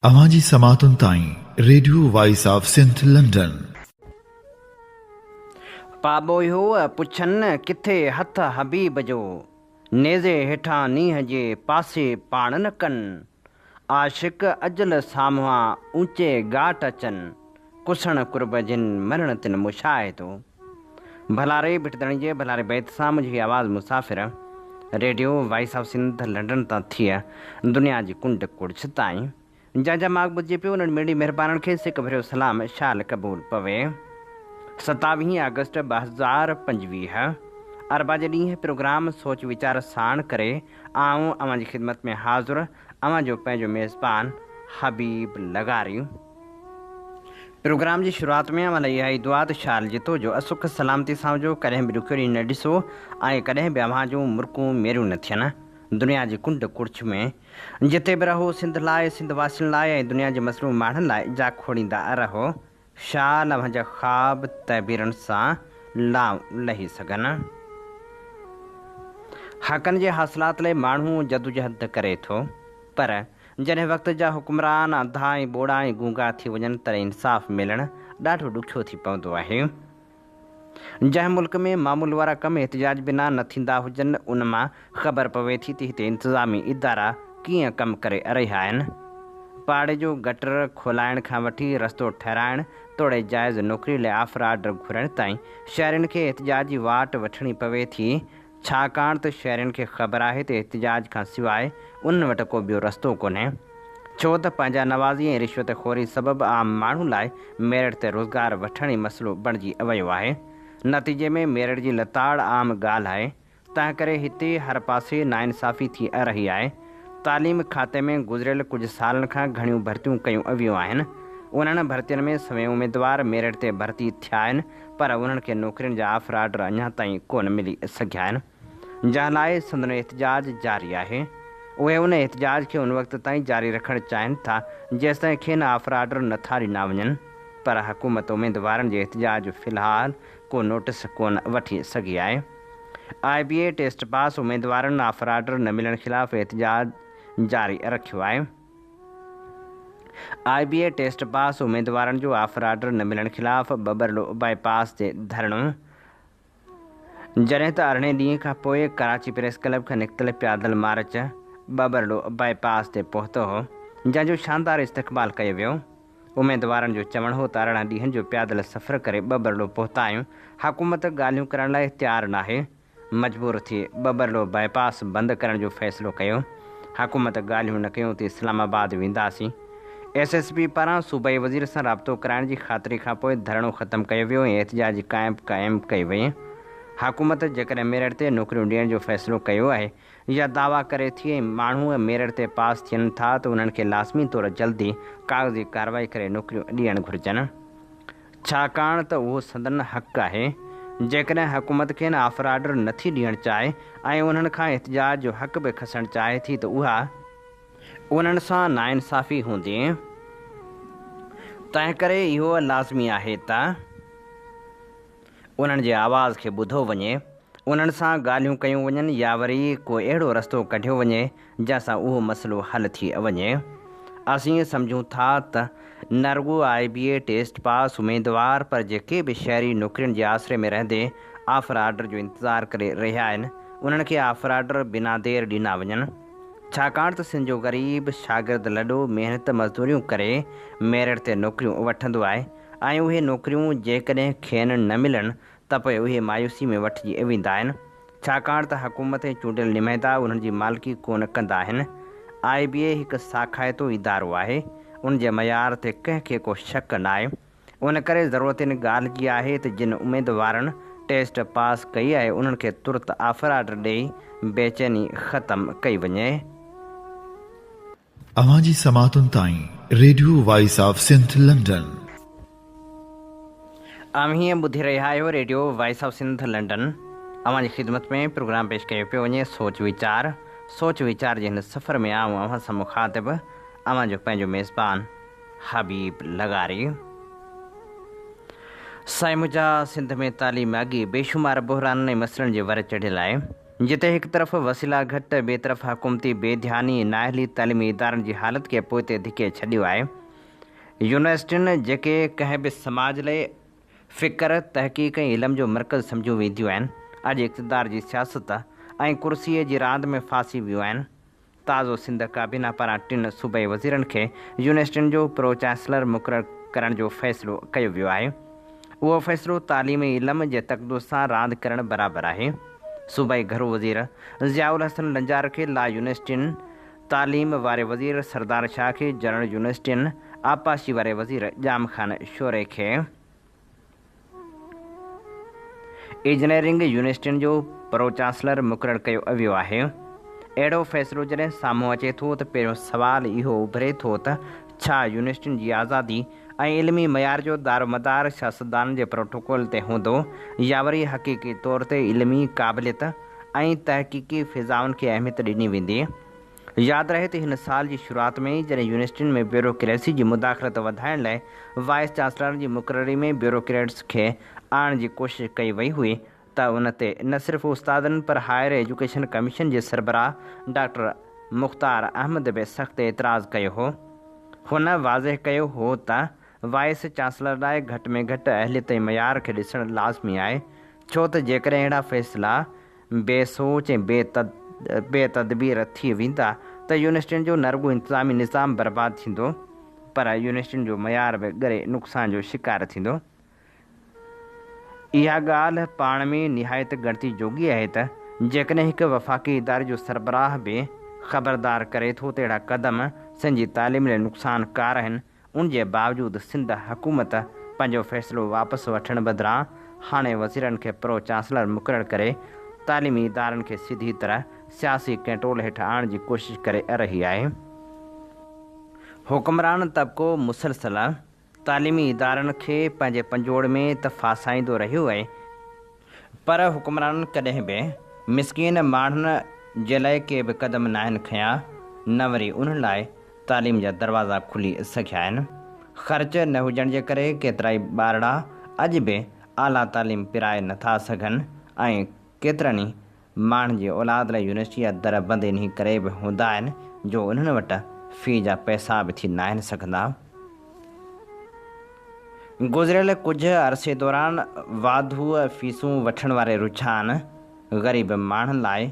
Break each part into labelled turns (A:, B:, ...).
A: اوهان جي سماعتن تائين radio voice of Sindh London.
B: پاٻوهيو پڇن ڪٿي هٿ حبيب جو، نيزي هيٺان نينهن جي پاسي پاڻ نه ڪن. عاشق اجل سامهان اونچي ڳاٽ اچن، ڪسڻ قرب جن مرڻ تن مشاهدو. ڀلاري ڀٽ ڌڻي جي ڀلاري بيت سان منهنجي هي آواز مسافر radio voice of Sindh London تان ٿي دنيا جي ڪنڊ ڪڙڇ تائين جا جا ماڳ ٻڌجي پيو انهن مڙني مهربانن کي سڪ ڀريو سلام شال قبول پوي. ستاويهين آگسٽ 2025 اربع جي ڏينهن پروگرام سوچ ويچار ساڻ ڪري آئون اوهان جي خدمت ۾ حاضر اوهان جو پنهنجو ميزبان حبيب لغاري. پروگرام جي شروعات ۾ اوهان لاء اها ئي دعا ته شال جتو جو سک سلامتي سان هجو، ڪڏهن به ڏکيو ڏينهن نه ڏسو ۽ ڪڏهن به اوهان جون مرڪون ميريون نه ٿين. دنيا جي ڪنڊ ڪڙڇ ۾ جتي به رهو سنڌ لاء، سنڌ واسين لاء ۽ دنيا جي مظلوم ماڻهن لاء جاکوڙيندا رهو. شال اوهان جا خواب تعبيرن سان لائون لهي سگهن. حقن جي حاصلات لاء ماڻهو جدوجهد ڪري ٿو پر جڏهن وقت جا حڪمران انڌا ۽ ٻوڙا ۽ گونگا ٿي وڃن تڏهن انصاف ملڻ ڏاڍو ڏکيو ٿي پوندو آهي. جنهن ملڪ ۾ معمول وارا ڪم احتجاج بنا نه ٿيندا هجن ان مان خبر پوي ٿي ته هتي انتظامي ادارا ڪيئن ڪم ڪري رهيا آهن. پاڙي جو گٽر کولائڻ کان وٺي رستو ٺهرائڻ توڙي جائز نوڪري لاء آفر آرڊر گهرڻ تائين شهرين کي احتجاجي واٽ وٺڻي پوي ٿي ڇاڪاڻ ته شهرين کي خبر آهي ته احتجاج کان سواء انهن وٽ ڪو ٻيو رستو ڪونهي. ڇو ته پنهنجا نوازي ۽ رشوت خوري سبب عام ماڻهو لاء ميرٽ تي روزگار وٺڻ ئي مسئلو بڻجي ويو آهي. نتيجي ۾ ميرٽ جي لتاڙ عام ڳالهه آهي. تنهنڪري هتي هر پاسي ناانصافي ٿي رهي آهي. تعليم کاتي ۾ گذريل ڪجهه سالن کان گهڻيون ڀرتيون ڪيون ويون آهن. انهن ڀرتين ۾ سوين اميدوار ميرٽ تي ڀرتي ٿيا آهن پر انهن کي نوڪرين جا آفر آرڊر اڃا تائين ڪونه ملي سگهيا آهن، جنهن لاء سندن احتجاج جاري آهي. اهي ان احتجاج کي ان وقت تائين جاري رکڻ چاهين ٿا، جيستائين کين آفر آرڊر نٿا ڏنا وڃن، پر حڪومت اميدوارن جي احتجاج جو في الحال ڪو نوٽس ڪونه وٺي سگهي آهي. آء بي اي ٽيسٽ پاس اميدوارن آفر آرڊر نه ملڻ خلاف احتجاج جاري رکيو آهي. آء بي اي ٽيسٽ پاس اميدوارن جو آفر آرڊر نه ملڻ خلاف ٻٻرلو بائي پاس تي ڌرڻو، جڏهن ته ارڙهين ڏينهن کان پوء ڪراچي پريس ڪلب کان نڪتل پيادل مارچ ٻٻرلو بائي پاس تي پهتو هو، جنهن جو شاندار استقبال ڪيو ويو. اميدوارن جو چوڻ هو ته 18 ڏينهن جو پيادل سفر ڪري ٻٻرلو پهتا آهيون، حڪومت ڳالهيون ڪرڻ لاء تيار ناهي، مجبور ٿي ٻٻرلو بائي پاس بند ڪرڻ جو فيصلو ڪيو، حڪومت ڳالهيون نه ڪيون ته اسلام آباد وينداسين. ايس ايس پي پاران صوبائي وزير سان رابطو ڪرائڻ جي خاطري کانپوء ڌرڻو ختم ڪيو ويو ۽ احتجاجي ڪئمپ قائم ڪئي وئي. حڪومت جيڪڏهن ميرٽ تي نوڪريون ڏيڻ جو فيصلو ڪيو آهي يا دعويٰ ڪري ٿي ۽ ماڻهو ميرٽ تي پاس ٿين ٿا ته انهن کي لازمي طور جلدي ڪاغذي ڪارروائي ڪري نوڪريون ڏيڻ گهرجن. ڇاڪاڻ ته اهو سندن حق آهي. جيڪڏهن حڪومت کين آفر آرڊر نٿي ڏيڻ چاهي ۽ انهن کان احتجاج جو حق به کسڻ چاهي ٿي ته اها انهن سان ناانصافي هوندي. تنهنڪري اهو لازمي آهي ته انهن جي آواز کي ٻڌو وڃي، انهن سان ڳالهيون ڪيون وڃن يا وري ڪو اهڙو رستو ڪڍيو وڃي جنهن سان اهو مسئلو حل ٿي وڃي. اسين سمجهون ٿا ته نه رڳو آء بي اي ٽيسٽ پاس اميدوار پر جيڪي به شهري نوڪرين جي آسري ۾ رهندي آفر آرڊر جو انتظار ڪري رهيا آهن انهن کي آفر آرڊر بنا دير ڏنا وڃن ڇاڪاڻ ته سنڌ جو غريب شاگرد لڏو محنت مزدوريون ڪري ميرٽ تي نوڪريون وٺندو آهي ۽ اهي نوڪريون جيڪڏهن کين نه ملن ته پوء اهي مايوسي ۾ وٺجي ويندا آهن، ڇاڪاڻ ته حڪومت ۽ چونڊيل نمائندا انهن جي مالڪي ڪونه ڪندا آهن. آء بي اي هڪ ساکائتو ادارو آهي، ان جي معيار تي ڪنهن کي ڪو شڪ ناهي. ان ڪري ضرورت ان ڳالهه جي آهي ته جن اميدوارن ٽيسٽ پاس ڪئي آهي انهن کي ترت آفر آرڊر ڏئي بيچيني ختم ڪئي وڃي.
A: اوهان جي سماعتن تائين radio voice of Sindh London.
B: اوهين ٻڌي رهيا آهيو radio voice of Sindh London. اوهان جي خدمت ۾ پروگرام پيش ڪيو پيو وڃي سوچ ويچار. سوچ ويچار جي هن سفر ۾ آئون اوهان سان مخاطب اوهان جو پنهنجو ميزبان حبيب لغاري. سائين منهنجا سنڌ ۾ تعليم اڳ ئي بيشمار بحرانن ۽ مسئلن جي ور چڙهيل آهي. جتي هڪ طرف وسيلا گهٽ ته ٻئي طرف حڪومتي بي ڌياني ۽ نااهلي تعليمي ادارن جي حالت کي پوئتي ڌڪي ڇڏيو آهي. يونيورسٽين جيڪي ڪنهن به سماج لاء فڪر، تحقيق ۽ علم جو مرڪز سمجهيون وينديون آهن، اڄ اقتدار جي سياست ۽ ڪرسيء جي راند ۾ ڦاسي ويون آهن. تازو سنڌ ڪابينا پاران ٽن صوبائي وزيرن کي يونيورسٽين جو پرو چانسلر مقرر ڪرڻ جو فيصلو ڪيو ويو آهي. اهو فيصلو تعليم ۽ علم جي تقدس سان راند ڪرڻ برابر آهي. صوبائي گهرو وزير ضياء الحسن لنجار کي لا يونيورسٽين، تعليم واري وزير سردار شاهه کي جنرل يونيورسٽين، آبپاشي واري وزير ڄام خان شوري کي انجنيئرنگ يونيورسٽين جو پرو چانسلر مقرر ڪيو ويو آهي. اهڙو فيصلو جڏهن سامهون اچي ٿو ته پهريون سوال اهو اڀري ٿو ته ڇا يونيورسٽين جي آزادي ۽ علمي معيار جو دارومدار سياستدانن جي پروٽوڪول تي هوندو يا وري حقيقي طور تي علمي قابليت ۽ تحقيقي فضائن کي اهميت ڏني ويندي. ياد رهي ته هن سال جي شروعات ۾ ئي جڏهن يونيورسٽين ۾ بيوروڪريسي جي مداخلت وڌائڻ لاء وائيس چانسلرن جي مقرري ۾ بيوروڪريٽس کي آڻڻ جي ڪوشش ڪئي وئي هئي ته ان تي نه صرف استادن پر هائير ايجوڪيشن ڪميشن جي سربراهه ڊاڪٽر مختار احمد به سخت اعتراض ڪيو هو. هن واضح ڪيو هو ته وائيس چانسلر لاء گهٽ ۾ گهٽ اهليت ۽ معيار کي ڏسڻ لازمي آهي ڇو ته جيڪڏهن اهڙا فيصلا بي سوچ ۽ بي تدبير ٿي ويندا ته يونيورسٽين جو نه رڳو انتظامي نظام برباد ٿيندو پر يونيورسٽين جو معيار به ڳري نقصان جو شڪار ٿيندو. اها ڳالهه پاڻ ۾ نهايت ڳڻتي جوڳي آهي ته جيڪڏهن هڪ وفاقي اداري جو سربراهه به خبردار ڪري ٿو ته اهڙا قدم سنڌ جي تعليم لاء نقصان ڪار آهن ان جي باوجود سنڌ حڪومت پنهنجو فيصلو واپس وٺڻ بدران هاڻي وزيرن کي پرو چانسلر مقرر ڪري تعليمي ادارن کي سڌي طرح سياسي ڪنٽرول هيٺ آڻڻ جي ڪوشش ڪري رهي آهي. حڪمران طبقو مسلسل تعليمي ادارن کي پنهنجي پنجوڙ ۾ ته ڦاسائيندو رهيو آهي، پر حڪمرانن ڪڏهن به مسڪين ماڻهن جي لاء ڪي به قدم ناهن کنيا، نه وري انهن لاء تعليم جا دروازا کلي سگهيا آهن. خرچ نه هجڻ جي ڪري ڪيترائي ٻارڙا اڄ به اعليٰ تعليم پرائي نٿا سگهن ۽ ڪيترن ئي ماڻهن جي اولاد لاء يونيورسٽي جا در بند انهي ڪري به هوندا آهن جو انهن وٽ في جا پئسا به ٿي ناهن سگهندا. گذريل ڪجهه عرصي دوران واڌو فيسون وٺڻ واري رجحان غريب ماڻهن لاء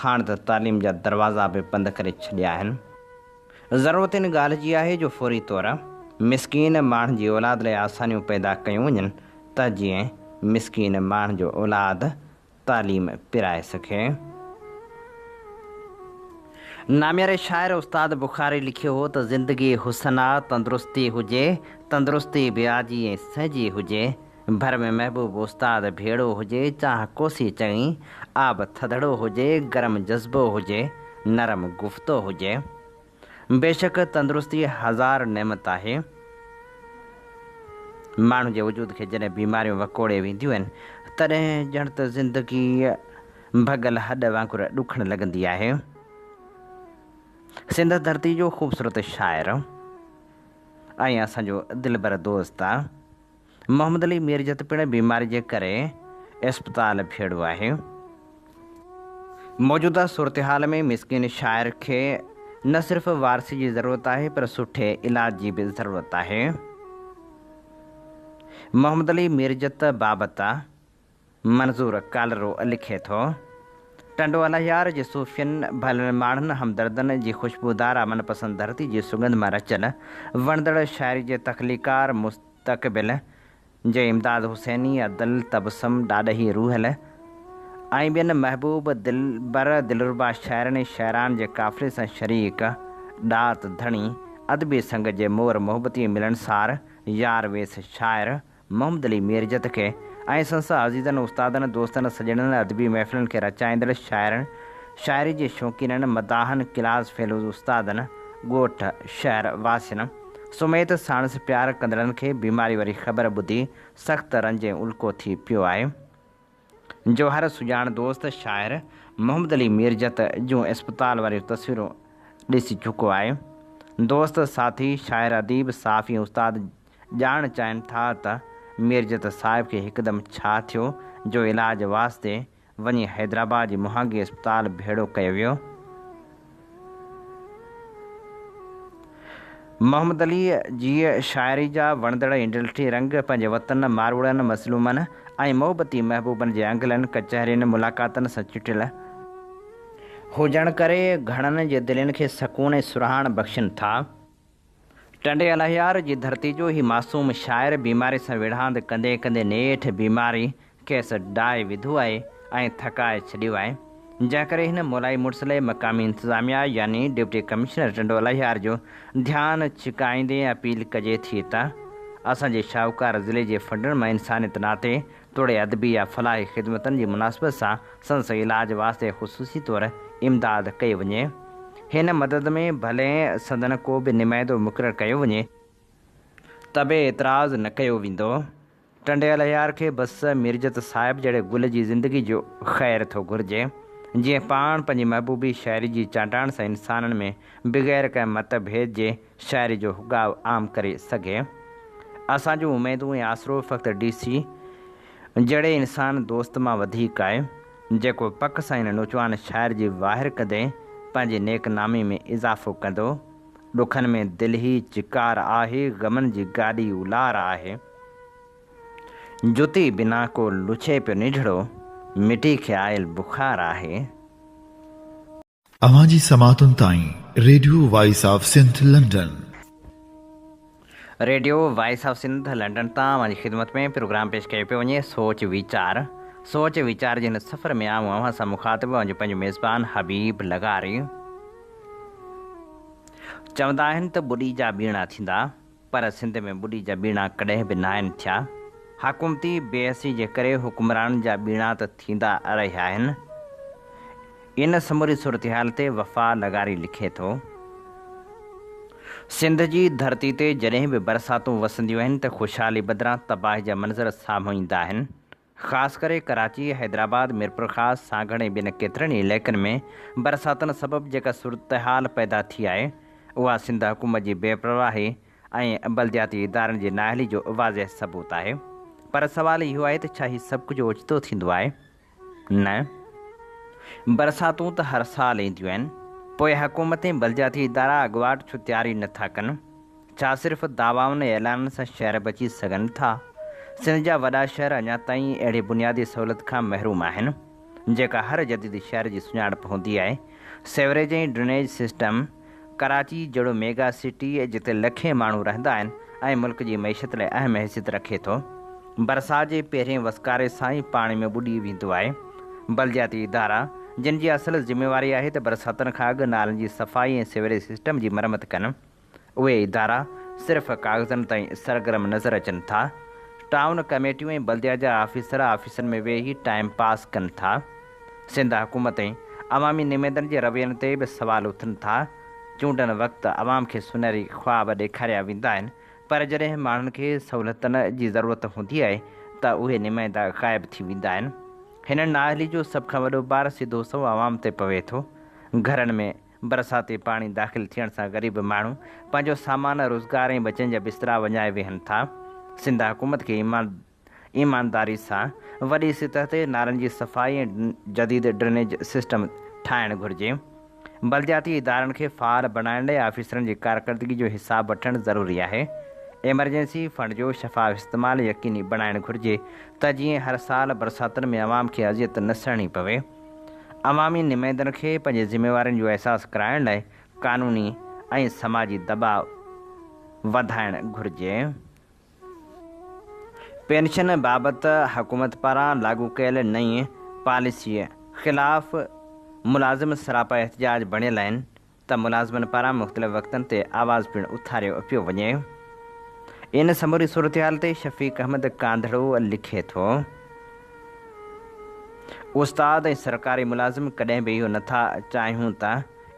B: هاڻ ته تعليم جا دروازا به بند ڪري ڇڏيا آهن. ضرورت ان ڳالهه جي آهي جو فوري طور مسڪين ماڻهن جي اولاد لاء آسانيون پيدا ڪيون وڃن ته جيئن مسڪين ماڻهن جو اولاد تعليم پرائي سگهي. نامياري شاعر استاد بخاري لکيو هو ته زندگي حسن آ تندرستي هجي، تندرستي به آجي ۽ سهجي هجي، ڀر ۾ محبوب استاد ڀيڙو هجي، چانهه ڪوسي چڱي، آب ٿڌڙو هجي، گرم جذبو هجي، نرم گفتو هجي. بيشڪ تندرستي هزار نعمت آهي. ماڻهو جي وجود کي جڏهن بيماريون وڪوڙي وينديون آهن، تڏهن ڄڻ ته زندگي ڀڳل هڏ وانگر ڏکڻ لڳندي آهي. سنڌ ڌرتي جو خوبصورت شاعر ۽ اسان جو دلبر دوست محمد علي ميرجت پڻ بيماري جي ڪري اسپتال ڀيڙو آهي. موجوده صورتحال ۾ مسڪين شاعر کي نه صرف وارثي جي ضرورت آهي پر سٺي علاج جي به ضرورت آهي. محمد علي ميرجت بابت منظور ڪالرو لکي ٿو، ٽنڊو الهيار جي صوفين، ڀلن ماڻهن، همدردن جي خوشبودار امن پسند ڌرتي جي سڳنڌ مان رچيل وڻندڙ شاعري جي تخليقار مستقبل جي امداد حسيني، ادل، تبسم، ڏاڏهي روحل ۽ ٻين محبوب دلبر دلربا شاعرن ۽ شاعرائن جي قافلي سان شريڪ ڏات ڌڻي ادبي سنگ جي مور محبتي ۽ ملڻسار يار ويس شاعر محمد علي ميرجت کي ۽ سندس عزيزن، استادن، دوستن، سڄڻن، ادبي محفلن کي رچائيندڙ شاعرن، شاعري جي شوقينن، مداحن، ڪلاس فيلوز استادن، ڳوٺ، شهر واسين سميت ساڻس پيار ڪندڙن کي بيماري واري خبر ٻڌي سخت رنج ۽ الڪو ٿي پيو آهي. جو هر سڄاڻ دوست شاعر محمد علي ميرجت جون اسپتال واريون تصويرون ڏسي چڪو آهي. دوست، ساٿي، شاعر، اديب، صحافي ۽ استاد ڄاڻڻ چاهين ٿا ته ميرجت صاحب کي هڪدم ڇا ٿيو جو علاج واسطي وڃي حيدرآباد جي مهانگي اسپتال ڀيڙو ڪيو ويو. محمد علي جي شاعري جا وڻندڙ انڊلٺي رنگ پنهنجي وطن، ماروئڙن، مظلومن ۽ محبتي محبوبن جي انگلن، ڪچهرين، ملاقاتن سان چٽيل هجڻ ڪري گهڻن جي دلين کي سڪون ۽ سرهاڻ بخشين ٿا. ٽنڊي الهيار جي ڌرتي جو هي معصوم شاعر بيماري سان ويڙهاند ڪندي ڪندي نيٺ بيماري کيس ڊاهي وڌو آهي ۽ ٿڪائي ڇڏيو آهي، جنهن ڪري هن مولائي مڙس لئه مقامي انتظاميا يعني ڊپٽي ڪمشنر ٽنڊو الهيار جو ڌيان ڇڪائيندي اپيل ڪجي ٿي ته اسان جي شاهوڪار ضلعي جي فنڊن مان انسانيت ناتي توڙي ادبي يا فلاحي خدمتن جي مناسبت سان سندس علاج واسطي خصوصي طور امداد ڪئي وڃي. هن مدد ۾ ڀلي سندن ڪو به نمائندو مقرر ڪيو وڃي ته به اعتراض نه ڪيو ويندو. ٽنڊي الهيار کي بس ميرجت صاحب جهڙي گل جي زندگي جو خير ٿو گهرجي، جيئن پاڻ پنهنجي محبوبي شاعري جي چانڊاڻ سان انسانن ۾ بغير ڪنهن مت ڀيد جي شاعري جو هڳاء عام ڪري سگهي. اسان جون اميدون ۽ آسرو فقط ڊي سي جهڙي انسان دوست مان وڌيڪ آهي، جيڪو پڪ سان هن نوجوان شاعر جي واهر ڪندي پنهنجي نيڪ نامي ۾ اضافو ڪندو. ڏکن ۾ دل هي چڪار آهي، غمن جي گاڏي الار آهي. جتي بنا ڪو لڇي پيو نڍڙو، مٽي کي آيل بخار آهي.
A: اوهان جي سماعتن تائين radio voice of Sindh London.
B: Radio voice of Sindh London تان اوهان جي خدمت ۾ پروگرام پيش ڪيو پيو وڃي سوچ ويچار سوچ ويچار جي هن سفر ۾ آئون اوهان سان مخاطب اوهان جو پنهنجو ميزبان حبيب لغاري. چوندا آهن ته ٻڏي جا ٻيڻا ٿيندا پر سنڌ ۾ ٻڏي جا ٻيڻا ڪڏهن به ناهن ٿيا. حڪومتي بي حسي جي ڪري حڪمرانن جا ٻيڻا ته ٿيندا رهيا آهن. ان سموري صورتحال تي وفا لغاري لکي ٿو. سنڌ جي ڌرتي تي جڏهن به برساتون وسنديون آهن ته خوشحالي بدران تباهي جا منظر سامهون ايندا آهن. خاص ڪري ڪراچي، حيدرآباد، ميرپورخاص، سانگهڙ ۽ ٻين ڪيترن ئي علائقن ۾ برساتن سبب جيڪا صورتحال پيدا ٿي آهي، اها سنڌ حڪومت جي بي پرواهي ۽ بلدياتي ادارن جي نااهلي جو واضح ثبوت آهي. پر سوال اهو آهي ته ڇا هي سڀ ڪجهه اوچتو ٿيندو آهي؟ نه. برساتون ته هر سال اينديون آهن، پوء حڪومت ۽ بلدياتي ادارا اڳواٽ ڇو تياري نه ٿا ڪن؟ ڇا صرف دعوائن ۽ اعلانن سان شهر بچي سگهن ٿا؟ سنڌ جا وڏا شهر اڃا تائين اهڙي بنيادي سهولت کان محروم آهن، جيڪا هر جديد شهر جي سڃاڻپ هوندي آهي. سيوريج ۽ ڊرينيج سسٽم، ڪراچي جهڙو ميگا سٽي جتي لکين ماڻهو رهندا آهن ۽ ملڪ جي معيشت لاء اهم حيثيت رکي ٿو، برسات جي پهرين وسڪاري سان ئي پاڻي ۾ ٻڏي ويندو آهي. بلدياتي ادارا، جن جي اصل ذميواري آهي ته برساتن کان اڳ نالن جي صفائي ۽ سيوريج سسٽم جي مرمت ڪن، اهي ادارا صرف ڪاغذن تائين سرگرم نظر اچن ٿا. ٽائون ڪميٽيون ۽ بلديا جا آفيسر آفيسن ۾ ويهي ٽائيم پاس ڪن ٿا. سنڌ حڪومت ۽ عوامي نمائندن جي روين تي به سوال اٿن ٿا. چونڊن وقت عوام کي سونهري خواب ڏيکاريا ويندا آهن پر جڏهن ماڻهن کي سهولتن جي ضرورت هوندي آهي ته اهي نمائندا غائب ٿي ويندا آهن. هن نااهلي جو سڀ کان وڏو بار سڌو سنئون عوام تي پوي ٿو. گهرن ۾ برساتي پاڻي داخل ٿيڻ سان غريب ماڻهو پنهنجو سامان، روزگار ۽ ٻچن جا بسترا وڃائي ويهن ٿا. سنڌ حڪومت کي ايمانداري سان وڏي سطح تي نالن جي صفائي ۽ جديد ڊرينيج سسٽم ٺاهڻ گهرجي. بلدياتي ادارن کي فعال بڻائڻ لاء آفيسرن جي ڪارڪردگي جو حساب وٺڻ ضروري آهي. ايمرجنسي فنڊ جو شفاف استعمال يقيني بڻائڻ گهرجي ته جيئن هر سال برساتن ۾ عوام کي اذيت نه سهڻي پوي. عوامي نمائندن کي پنهنجي ذميوارين جو احساس ڪرائڻ لاء قانوني ۽ سماجي دٻاء وڌائڻ گهرجي. پينشن بابت حڪومت پاران لاڳو ڪيل نئين پاليسيء خلاف ملازم سراپا احتجاج بڻيل آهن ته ملازمن پاران مختلف وقتن تي آواز پڻ اٿاريو پيو وڃي. ان سموري صورتحال تي شفيق احمد ڪانڌڙو لکي ٿو. استاد ۽ سرڪاري ملازم ڪڏهن به اهو نٿا چاهيون ته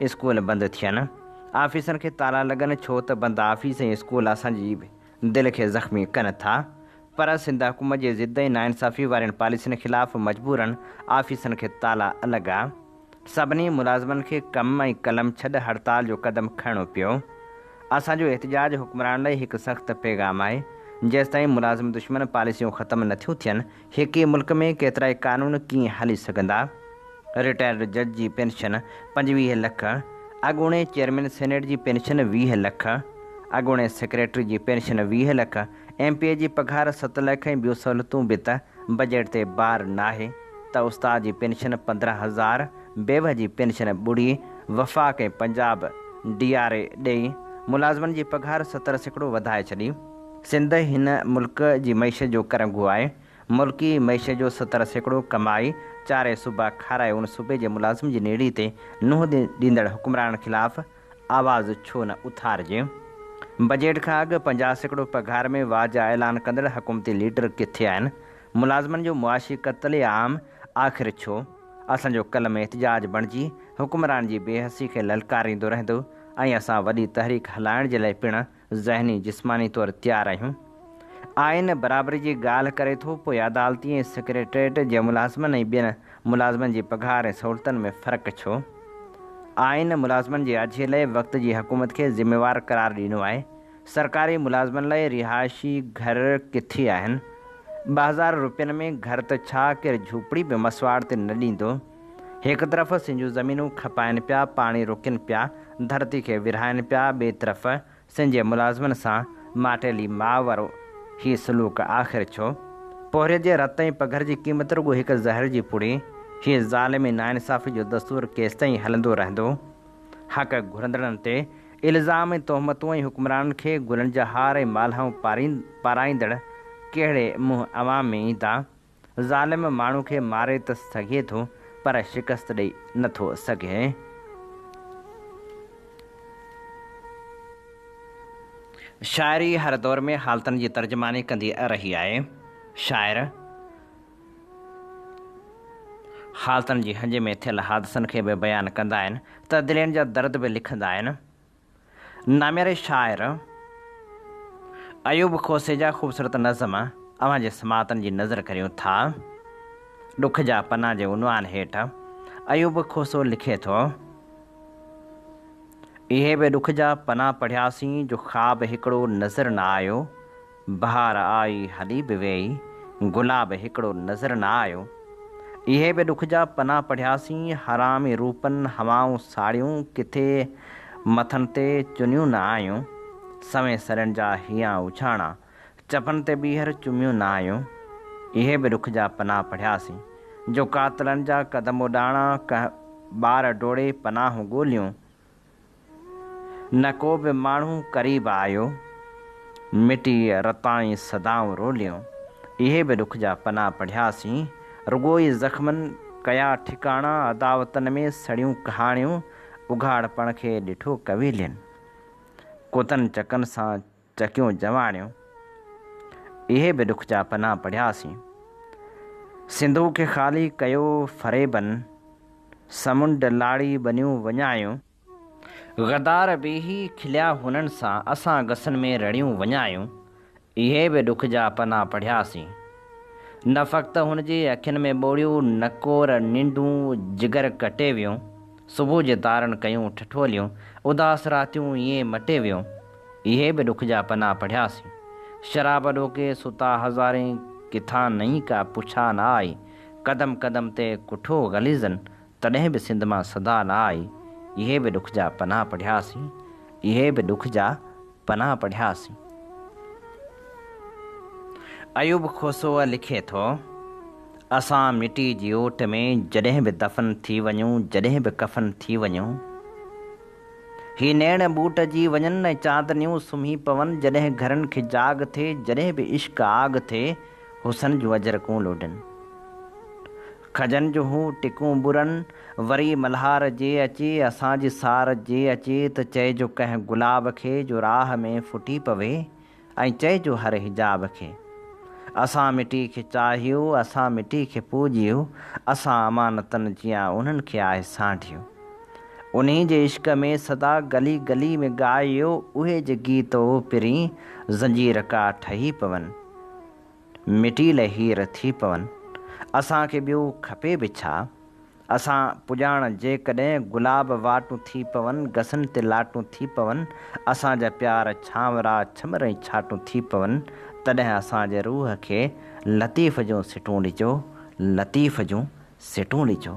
B: اسڪول بند ٿين، آفيسن کي تالا لڳن ڇو ته بند آفيس ۽ اسڪول اسان جي دل کي زخمي ڪن ٿا پر سنڌ حڪومت جي ضد ۽ ناانصافي وارين پاليسين خلاف مجبورن آفيسن کي تالا لڳا. سڀني ملازمن کي ڪم ۽ قلم ڇڏ هڙتال جو قدم کڻڻو پيو. اسان جو احتجاج حڪمرانن لاء هڪ سخت پيغام آهي جيستائين ملازم دشمن پاليسيون ختم نٿيون ٿين، هڪ ئي ملڪ ۾ ڪيترائي قانون ڪيئن هلي سگهندا؟ رٽائرڊ جج جي پينشن 25 لک، اڳوڻي چيئرمين سينيٽ جي پينشن 20 لک، اڳوڻي سيڪريٽري جي پينشن 20 لک، ايم پي اي جي پگهار 7 لک ۽ ٻيون سهولتون به ته بجيٽ تي بار ناهي ته استاد جي پينشن 15 هزار، بيوه جي پينشن ٻڙي، وفاق ۽ پنجاب ڊي آر اي ڏئي ملازمن جي پگهار 70% وڌائي ڇڏي. سنڌ هن ملڪ جي معيشت جو ڪرنگهو آهي. ملڪي معيشت جو 70% ڪمائي چارئي صوبا کارائي ان صوبي جي ملازم جي نيڙي تي ننهن ڏيندڙ حڪمرانن خلاف آواز ڇو نه اٿارجي؟ بجيٽ کان اڳ 50% پگهار ۾ واڌ جا اعلان ڪندڙ حڪومتي ليڊر ڪٿي آهن؟ ملازمن جو معاشي قتل عام آخر ڇو؟ اسان جو قلم احتجاج بڻجي حڪمرانن جي بي حسي کي للڪاريندو رهندو ۽ اسان وڏي تحريڪ هلائڻ جي لاء پڻ ذهني جسماني طور تيار آهيون. آئين برابري جي ڳالهه ڪري ٿو پوء عدالتي ۽ سيڪريٽريٽ جي ملازمن ۽ ٻين ملازمن جي پگهار ۽ سهولتن ۾ فرق ڇو؟ آئين ملازمن جي اجهي لاء وقت جي حڪومت کي ذميوار قرار ڏنو آهي. سرڪاري ملازمن لاء رهائشي گهر ڪٿي آهن؟ 2000 روپين ۾ گهر ته ڇا ڪير جهوپڙي به مسواڙ تي نه ڏيندو. هڪ طرف سنڌ جون زمينون کپائن پيا، پاڻي روڪين پيا، ڌرتي کي ورهائن پيا، ٻئي طرف سنڌ جي ملازمن سان ماٽيلي ماء وارو هي سلوڪ آخر ڇو؟ پورهيت جي رت ۽ پگهر جي قيمت رڳو هڪ زهر جي پڙي، هي ظالم ۽ ناانصافي جو دستور ڪيستائين هلندو رهندو؟ حق گهرندڙن تي الزام ۽ تهمتون ۽ حڪمرانن کي گلن جا هار ۽ مالهائون پارائيندڙ ڪهڙي منهن عوام ۾ ايندا؟ ظالم ماڻهو کي ماري ته سگهي ٿو پر شڪست ڏئي نه ٿو سگهي. شاعري هر دور ۾ حالتن جي ترجماني ڪندي رهي آهي. شاعر. حالتن جي هنج ۾ ٿيل حادثن کي به بيان ڪندا آهن ته دلين جا درد به لکندا آهن. نامياري شاعر ايوب کوسي جا خوبصورت نظم اوهان جي سماعتن جي نظر ڪريون ٿا. ڏک جا پنا جي عنوان هيٺ ايوب کوسو لکي ٿو. اهي به ڏک جا پنا پڙهياسين جو خواب هڪڙو نظر نه آيو. بهار آئي هلي به ويئي، گلاب هڪڙو نظر نه آيو. اهي به ڏک جا پنا پڙهياسين، حرامي روپن هوائون ساڙيون، ڪٿي مٿن تي چنيون نه آيون. سوين سرن جا هيان اڇاڻا، چپن تي ٻيهر چميون نه آيون. اهي به ڏک جا پنا پڙهياسين، جو قاتلن جا قدم اڏاڻا، ڪنهن ٻار ڊوڙي پناهون ڳوليون. نه ڪو به ماڻهو قريب آيو. مٽي رتائين صدائون روليون. اهي به ڏک جا پنا پڙهياسين. رڳو ئي زخمن ڪيا ٺڪاڻا. عداوتن ۾ سڙيون ڪهاڻيون. اگهاڙپڻ کي ڏٺو ڪويلين. ڪتن چڪن سان چڪيون جواڻيون. اهي به ڏک جا پنا پڙهياسين. سنڌوء کي خالي ڪيو فريبن. سمنڊ لاڙي ٻنيون وڃايون. غدار بيهي کليا هنن سان اسان گسن ۾ رڙيون وڃايون. اهي به ڏک جا پنا پڙهياسين. نه فقط هن جي اکين ۾ ٻوڙيو نڪور ننڊون جگر ڪٽي ويون. صبح جي تارن ڪيون ٺٺوليون اداس راتيون ائين مٽي ويون. اهي به ڏک جا پنا پڙهياسين. شراب ڏوڪي ستا هزارين ڪٿان نئين ڪا پڇا نه آئي. قدم قدم تي ڪٺو غليظن تڏهن به سنڌ مان صدا نه آئي. اهي به ڏک جا پنا پڙهياسين. اهي به ڏک جا پنا پڙهياسين. ايوب کوسو لکي ٿو، اسان مٽي جي اوٽ ۾ جڏهن به دفن ٿي وڃون جڏهن به ڪفن ٿي وڃون. هي نيڻ ٻوٽ جي وڃن ۽ چاندنيون سمهي پون جڏهن گهرن کي جاڳ ٿئي جڏهن به عشق آڳ ٿئي حسن جون اجرڪون لوڏن کجن جون هو ٽڪون ٻرن وري ملهار جي اچي اسان جي سار جي اچي ته چئجو ڪنهن گلاب کي جو راهه ۾ ڦٽي پوي ۽ چئجو هر حجاب کي. اسان مٽي کي چاهيو، اسان مٽي کي پوڄيو، اسان امانتن جيان انهن کي آهي سانڍيو. انهي جي عشق ۾ سدا گلي گلي ۾ ڳايو، اهي جي گيت او پرين، زنجير ڪا ٺهي پون، مٽي لئه هير ٿي پون. اسان کي ٻيو کپي به ڇا؟ اسان پڄاڻ جيڪڏهن گلاب واٽون ٿي پون، گسن تي لاٽون ٿي پون، اسان جا پيار ڇانورا ڇمر ۽ ڇاٽون ٿي پون، تڏهن اسان جي روح کي لطيف جون سٽون ڏجو، لطيف جون سٽون ڏجو.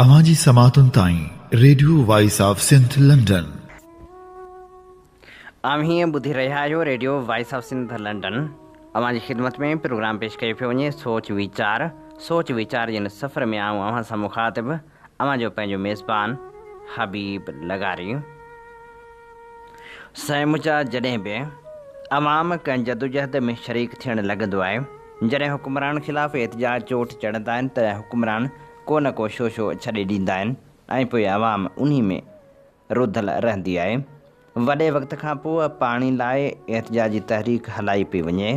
A: اوهان جي سماعتن تائين radio voice of Sindh London.
B: اوهين ٻڌي رهيا آهيو radio voice of Sindh London. اوهان جي خدمت ۾ پروگرام پيش ڪيو پيو وڃي سوچ ويچار. سوچ ويچار جي هن سفر ۾ آئون اوهان سان مخاطب اوهان جو پنهنجو ميزبان حبيب لغاري. سائين منهنجا جڏهن به عوام ڪنهن جدوجهد ۾ شريڪ ٿيڻ لڳندو آهي، جڏهن حڪمرانن خلاف احتجاج چوٽ چڙهندا آهن تڏهن حڪمران ڪو نه ڪو شوشو ڇڏي ڏيندا آهن ۽ پوء عوام انهي ۾ رڌل رهندي آهي. وڏي وقت کان پوء پاڻي لاء احتجاجي تحريڪ هلائي پئي وڃي.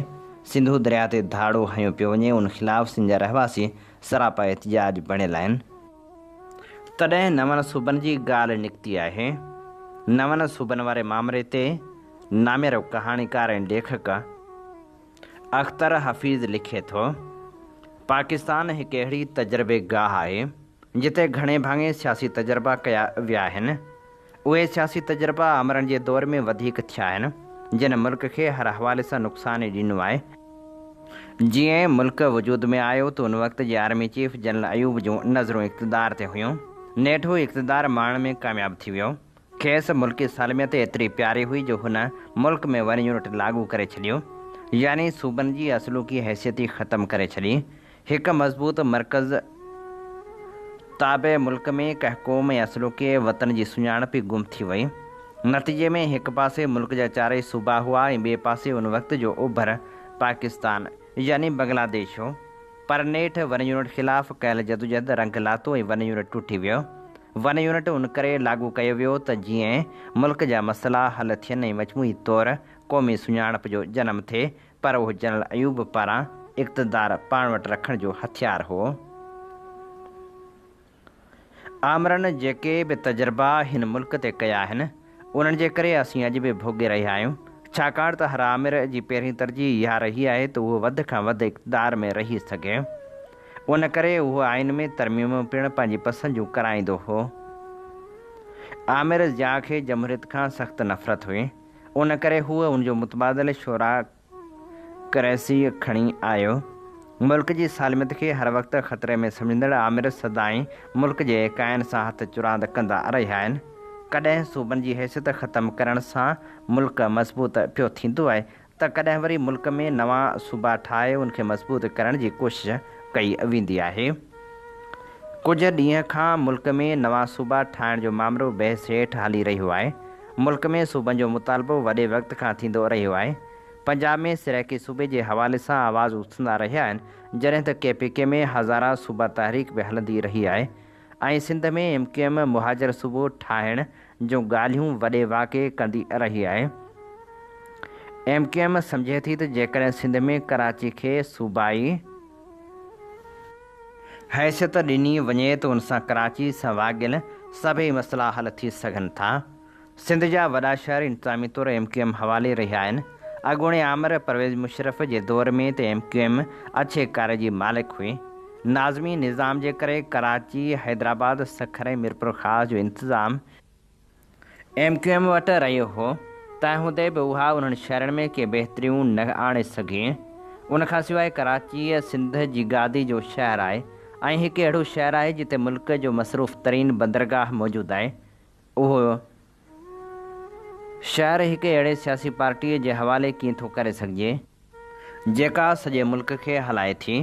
B: سنڌو درياء تي ڌاڙو هنيو پيو وڃي ان خلاف سنڌ جا رهواسي سراپا احتجاج بڻيل آهن. تڏهن نون صوبن جي ڳالهه نڪتي آهي. نون صوبن واري مامري تي ناميارو ڪهاڻيڪار ۽ ليکڪ اختر حفيظ لکي ٿو، پاڪستان هڪ اهڙي تجربي گاهه آهي، جتي گهڻي ڀاڱي سياسي تجربا ڪيا ويا آهن. اهي سياسي تجربا آمرن جي دور ۾ وڌيڪ ٿيا آهن، جن ملڪ کي هر حوالي سان نقصان ئي ڏنو آهي. جيئن ملڪ وجود ۾ آيو ته ان وقت جي آرمي چيف جنرل ايوب جون نظرون اقتدار تي هيون. نيٺ هو اقتدار ماڻڻ ۾ ڪامياب ٿي ويو. کيس ملڪي سالميت ايتري پياري هئي جو هن ملڪ ۾ ون يونٽ لاڳو ڪري ڇڏيو. يعني صوبن جي اصلوڪي حيثيت ئي ختم ڪري ڇڏي. هڪ مضبوط مرڪز تابع ملڪ ۾ ڪنهن قوم ۽ اصلوڪي وطن جي سڃاڻپ ئي گم ٿي وئي. نتيجي ۾ هڪ پاسي ملڪ جا چارئي صوبا هئا ۽ ٻئي پاسي ان وقت جو اوڀر پاڪستان يعني بنگلاديش هو. پر نيٺ ون يونٽ خلاف ڪيل جدوجهد رنگ لاتو ۽ ون يونٽ ٽٽي ويو. ون يونٽ ان ڪري لاڳو ڪيو ويو ته جيئن ملڪ جا مسئلا حل ٿين ۽ مجموعي طور قومي سڃاڻپ جو جنم ٿئي پر اهو جنرل ايوب پاران اقتدار پاڻ وٽ رکڻ جو هٿيار هو. آمرن جيڪي به تجربا هن ملڪ تي ڪيا آهن، انهن جي ڪري اسين اڄ به ڀوڳي رهيا آهيون، ڇاڪاڻ ته هر آمر جي پهرين ترجيح اها رهي آهي ته اهو وڌ کان وڌ اقتدار ۾ رهي سگهي. ان ڪري اهو آئين ۾ ترميمون پڻ پنهنجي پسند جون ڪرائيندو هو. آمر ضياء کي جمهوريت کان سخت نفرت هئي. ان ڪري هو ان جو متبادل شورا ڪريسي کڻي آيو. ملڪ جي سالميت کي هر وقت خطري ۾ سمجهندڙ آمر سدائين ملڪ جي ايڪائين سان هٿ چراند ڪندا رهيا آهن. ڪڏهن صوبن جي حيثيت ختم ڪرڻ سان ملڪ مضبوط پيو ٿيندو آهي ته ڪڏهن وري ملڪ ۾ نوان صوبا ٺاهي ان کي مضبوط ڪرڻ جي ڪوشش ڪئي ويندي آهي. ڪجهه ڏينهن کان ملڪ ۾ نوان صوبا ٺاهڻ جو مامرو بحث هيٺ هلي رهيو آهي. ملڪ ۾ صوبن جو مطالبو وڏي وقت کان ٿيندو رهيو آهي. پنجاب ۾ سرائيڪي صوبي جي حوالي سان آواز اٿندا رهيا آهن، جڏهن ته ڪي پي ڪي ۾ هزارا صوبا تحريڪ به هلندي رهي آهي ۽ سنڌ ۾ ايم ڪيو ايم مهاجر صوبو ٺاهڻ جون ڳالهيون وڏي واڪي ڪندي رهي آهي. ايم ڪيو ايم سمجهي ٿي ته جيڪڏهن سنڌ ۾ ڪراچي کي صوبائي حيثيت ڏني وڃي ته ان سان ڪراچي سان واڳيل سڀئي مسئلا حل ٿي سگهن ٿا. سنڌ جا وڏا شهر انتظامي طور ايم ڪيو ايم حوالي رهيا آهن. اڳوڻي آمر پرويز مشرف جي دور ۾ ته ايم ڪيو ايم اڇي ڪاري جي مالڪ هئي. ناظمي نظام جي ڪري ڪراچي، حيدرآباد، سکر ۽ ميرپورخاص جو انتظام ايم ڪيو ايم وٽ رهيو هو، تنهن هوندي به اها انهن شهرن ۾ ڪي بهتريون نه آڻي سگهي. ان کان سواء ڪراچيء سنڌ جي گادي جو شهر آهي ۽ هڪ اهڙو شهر آهي جتي ملڪ جو مصروف ترين بندرگاهه موجود آهي. اهو شهر هڪ اهڙي سياسي پارٽيء جي حوالي ڪيئن ٿو ڪري سگهجي؟ جيڪا سڄي ملڪ کي هلائي ٿي.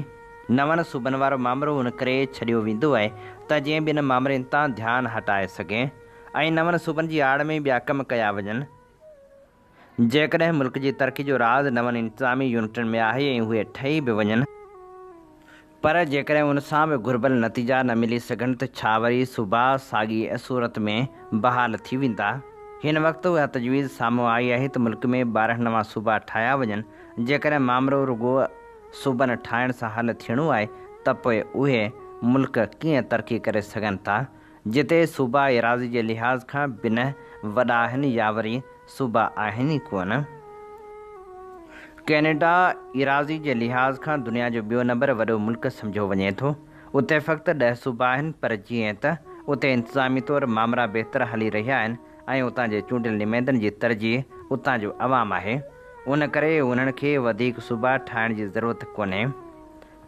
B: نون صوبن وارو مامرو ان ڪري ڇڏيو ويندو آهي ته جيئن ٻين مامرن تان ڌيان هٽائي سگهي ۽ نون صوبن جي آڙ ۾ ٻيا ڪم ڪيا وڃن. جيڪڏهن ملڪ جي ترقي جو راز نون انتظامي يونٽن ۾ آهي ۽ اهي ٺهي به وڃن، پر جيڪڏهن ان سان به گهربل نتيجا نه ملي سگهن ته ڇا وري صوبا ساڳي صورت ۾ بحال ٿي ويندا؟ هن وقت اها تجويز سامهون آئي آهي ته ملڪ ۾ 12 نوان صوبا ٺاهيا وڃن، جيڪڏهن مامرو رڳو صوبن ٺاهڻ سان حل ٿيڻو آهي ته پوء اهي ملڪ ڪيئن ترقي ڪري سگهن ٿا، جتي صوبا ايراضي جي لحاظ کان بنهه وڏا آهن يا وري صوبا آهن ئي ڪونه. ڪينيڊا ايراضي جي لحاظ کان دنيا جو ٻيو نمبر وڏو ملڪ سمجهيو وڃي ٿو. اتي فقط ڏهه صوبا آهن پر جيئن ته اتي انتظامي طور مامرا بهتر هلي رهيا آهن ۽ اتان جي چونڊيل نمائندن جي ترجيح اتان جو عوام آهي، ان ڪري انهن کي وڌيڪ صوبا ٺاهڻ جي ضرورت ڪونهي.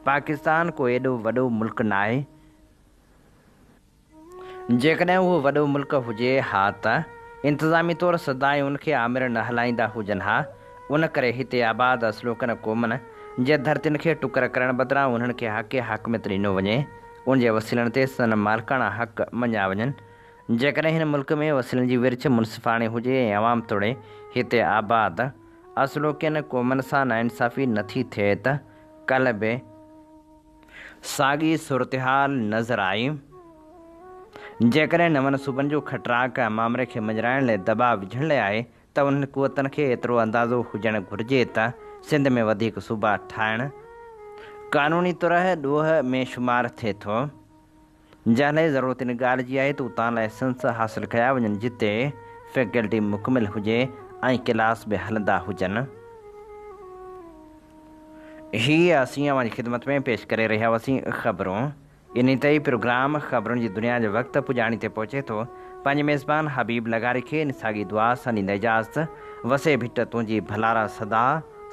B: پاڪستان ڪو ايڏو وڏو ملڪ ناهي. جيڪڏهن اهو وڏو ملڪ هجي ها ته انتظامي طور سدائين ان کي آمر نه هلائيندا هجن ها، ان ڪري هتي آباد اصلوڪن قومن جي ڌرتين کي ٽڪر ڪرڻ بدران انهن کي حق حاڪميت ڏنو وڃي، ان جي وسيلن تي سندن مالڪاڻا حق مڃيا وڃن. جيڪڏهن هن ملڪ ۾ وسيلن جي ورڇ منصفاڻي هجي ۽ عوام توڙي هتي آباد اصلوڪين قومن سان ناانصافي نٿي ٿئي ته ڪلهه به ساڳي صورتحال نظر آئي. جيڪڏهن نون صوبن جو کٽراڳ مامري کي مڃرائڻ لاء دٻاء وجهڻ لاء آهي ته انهن قوتن کي ايترو اندازو هجڻ گهرجي ته سنڌ ۾ وڌيڪ صوبا ٺاهڻ قانوني طرح ڏوهه ۾ شمار ٿئي ٿو. جنهن لاء ضرورت ان ڳالهه جي آهي ته اتان لائسنس حاصل ڪيا وڃن جتي فيڪلٽي مڪمل هجي ۽ ڪلاس به هلندا هجن. هي اسين اوهان جي خدمت ۾ پيش ڪري رهيا هئاسين خبرون. انهي تي ئي پروگرام خبرن جي دنيا جو وقت پڄاڻي تي پهچي ٿو. پنهنجي ميزبان حبيب لغاري کي ان ساڳي دعا سان ڏيندا اجازت، وسي ڀٽ تنهنجي ڀلارا سدا،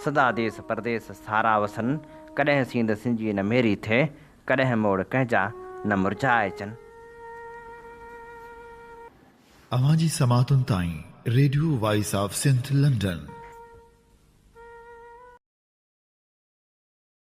B: سدا ديس پرديس سارا وسن، ڪڏهن سينڌ سنجي نه ميري ٿئي، ڪڏهن موڙ ڪنهن جا نه مرجهائجن.
A: اوهان جي سماعتن تائين radio voice of Sindh London.